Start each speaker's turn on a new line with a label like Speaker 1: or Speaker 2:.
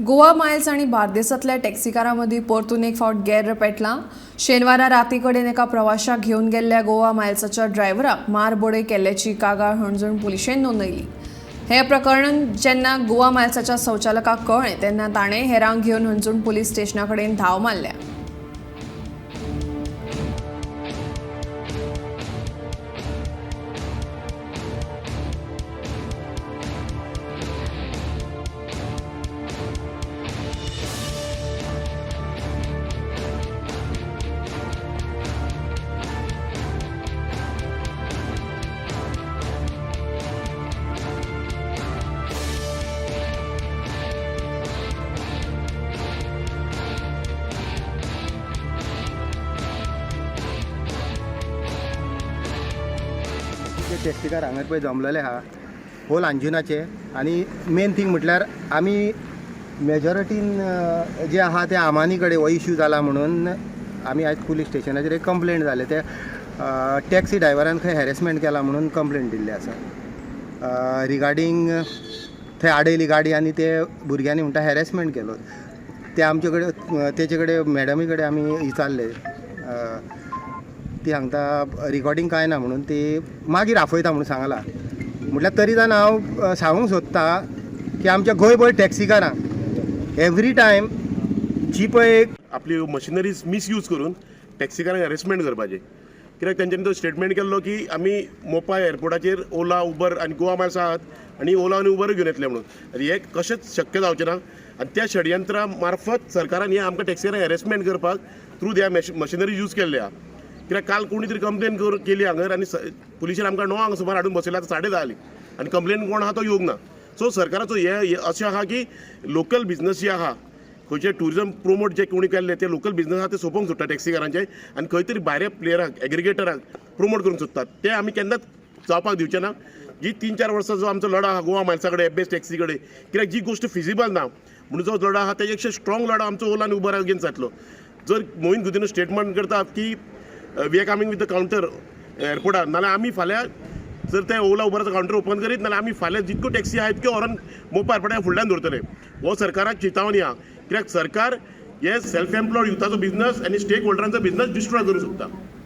Speaker 1: Goa Miles आनी बार्देसांतल्या टॅक्सीकारां मदीं परतून एक फावट गेर्र पेटलां. शेनवारा राती कडेन एका प्रवाशाक घेवन गेल्ल्या गोवा मायल्साच्या ड्रायव्हराक मारबडय केल्ल्याची कागाळ हणजूण पुलिशेन नोंदयली. हें प्रकरण जेन्ना गोवा मायल्साच्या संचालकाक कळ्ळें तेन्ना ताणें हेरांक घेवन हणजूण पुलीस स्टेशना कडेन धांव मारल्या.
Speaker 2: ते टॅक्सीकार हांगर पळय जमलेले आहा होल अंजुनाचे. आनी मेन थींग म्हटल्यार आमी मेजॉरिटीन जे आहा ते आमानी कडेन हो इश्यू जाला म्हणून आमी आयज पुलीस स्टेशनाचेर एक कंप्लेन जाले. ते टॅक्सी ड्रायव्हरान खंय हॅरेसमेंट केला म्हणून कंप्लेन दिल्ली आसा रिगार्डींग थंय आडयली गाडी आनी ते भुरग्यांनी म्हणटा हॅरेसमेंट केलो. ते आमचे कडेन तेचे कडेन मॅडमी कडेन आमी विचारले, ती सांगता रिकॉर्डींग कांय ना म्हणून ती मागीर आफयता म्हणून सांगला. म्हटल्यार तरी जाण हांव सांगूंक सोदता की आमच्या गोंयभर टॅक्सीकारांक एवरी टायम जी पळय
Speaker 3: आपली मशिनरीज मिसयूज करून टॅक्सीकारांक हॅरेसमेंट करपाचें. कित्याक तेंच्यांनी तो स्टेटमेंट केल्लो की आमी मोपा एअरपोर्टाचेर ओला उबर आनी गोवा मायल्स आहात आनी ओला आनी उबर घेवन येतले म्हणून. आनी हें कशेंच शक्य जावचें ना. आनी त्या षडयंत्रा मार्फत सरकारान हें आमकां टॅक्सीकारांक हॅरेसमेंट करपाक थ्रू त्या मशिनरी यूज केल्ले आहा. कित्याक काल कोणी तरी कंप्लेन केली हांगर आनी पुलिशेन आमकां 9 सुमार हाडून बसयला, आतां 10:30 जालीं आनी कंप्लेन कोण आहा तो येवंक ना. सो सरकाराचो हे अशें आहा की लोकल बिजनस जे आहा, खंयचे ट्युरिजम प्रोमोट जे कोणी केल्ले ते लोकल बिजनस आहा ते सोंपोवंक सोदता टॅक्सीकारांचे आनी खंय तरी भायल्या प्लेयरांक एग्रिगेटरांक प्रोमोट करूंक सोदतात. ते आमी केन्नाच जावपाक दिवचे ना. जी 3-4 वर्सां जो आमचो लढो आहा गोवा मायल्सा कडेन, एफ बेस टॅक्सी कडेन, कित्याक जी गोश्ट फिजिबल ना म्हणून जो लढो आहा तेजे पेक्षा स्ट्रॉंग लढो आमचो ओला आनी उबर अगेन्स्ट जातलो. जर मोहीन गुदिन्हो स्टेटमेंट करता की we are coming with the counter एअरपोर्टार, नाल्यार आमी फाल्यां जर ते ओला उबराचो कावंटर ओपन करीत नाल्यार आमी फाल्यां जितक्यो टॅक्सी आहा तितक्यो व्हरोन मोपा एअरपोर्टा फुडल्यान दवरतले. हो सरकाराक चिंतावणी आहा, कित्याक सरकार हे सेल्फ एम्प्लॉयड युथाचो बिजनस आनी स्टेक होल्डरांचो बिजनस डिस्ट्रॉय करूंक सोदता.